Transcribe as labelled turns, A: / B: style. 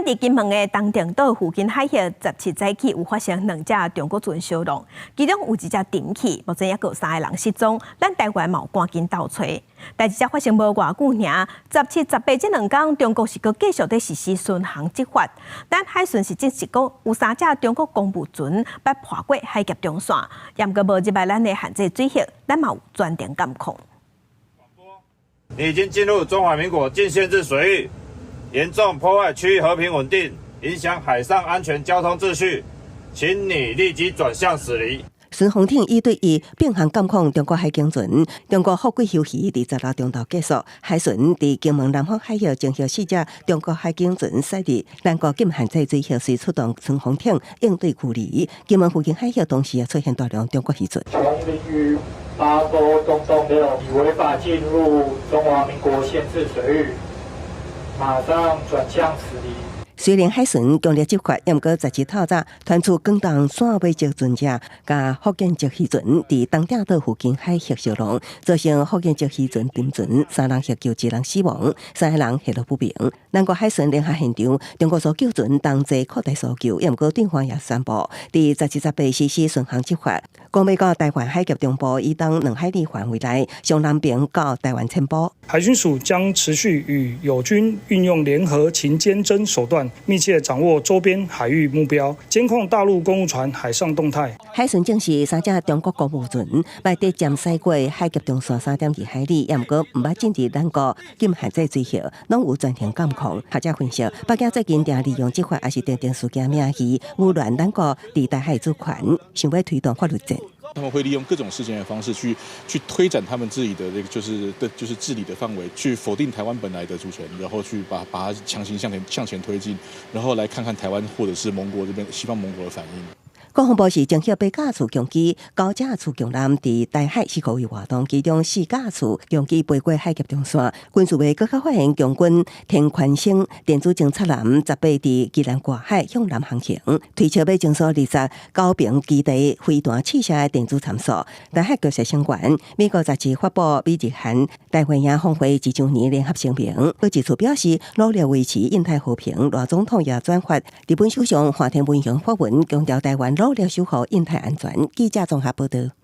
A: 佇金門的東定島附近海域，17早起有發生兩隻中國船相撞，其中有一隻沉去，目前猶閣有三个人失蹤。咱台灣嘛有趕緊鬥揣。代誌才發生無偌久爾，17、18這兩工，中國是閣繼續咧實施巡航執法。咱海巡是證實講，有三隻中國公務船欲破過海峽中線，毋過無入來咱的限制水域，咱嘛有全程監控。
B: 你已經進入中華民國禁限制水域，嚴重破壞區域和平穩定，影響海上安全交通秩序，請你立即轉向駛離。
C: 巡防艇一對一並行監控中國海警船，中國福貴休漁佇16中晝結束，海巡佇金門南方海域偵獲四隻中國海警船駛入咱國禁限制水域，遂出動巡防艇應對驅離。金門附近海域同時也出現大量中國漁船。
D: 瓊林漁8勾東東六，已違法進入中華民國限制水域，馬上轉向駛離。
C: 雖然海巡強力執法，毋過17透早傳出廣東汕尾籍船隻佮福建籍漁船佇東碇島附近海域相撞，造成福建籍漁船沉船，三人獲救，一人死亡，三个人下落不明。咱國海巡聯合現場，中國搜救船同齊擴大搜救，毋過對方也宣布，佇17、18實施巡航執法，講欲到台灣海峽中部以東2海里範圍內，上南邊到台灣淺埔。
E: 海巡署將持續與友軍運用聯合勤監偵手段，密切掌握周邊海域目標，監控大陸公務船海上動態。
C: 海巡證實三隻中國公務船，欲佇尖駛過海峽中線3.2海里，毋過毋捌進入咱國禁限制水域，攏有全程監控。學者分析，北京最近定利用執法，抑是訂定事件名義，擾亂咱國佇台海主權，想欲推動法律戰。
F: 他們會利用各種事件的方式去推展他們自己的這個就是治理的範圍，去否定台灣本來的主權，然後去把它強行向前推進，然後來看看台灣或者是盟國這邊西方盟國的反應。
C: 國防部是偵獲八架次強機、九架次強艦佇台海四個位活動，其中四架次強機飛過海峽中線。軍事部閣較發現共軍天寬星電子偵察艦18佇基隆外海向南航行，推測欲偵搜29平基地飛彈試射的電子參數。台海局勢升懸，美國雜誌發布美日韓太平洋峰會1週年聯合聲明，閣一次表示努力維持印太和平。賴總統也轉發日本首相岸田文雄發文，強調台灣努力守護印太安全。記者綜合報道。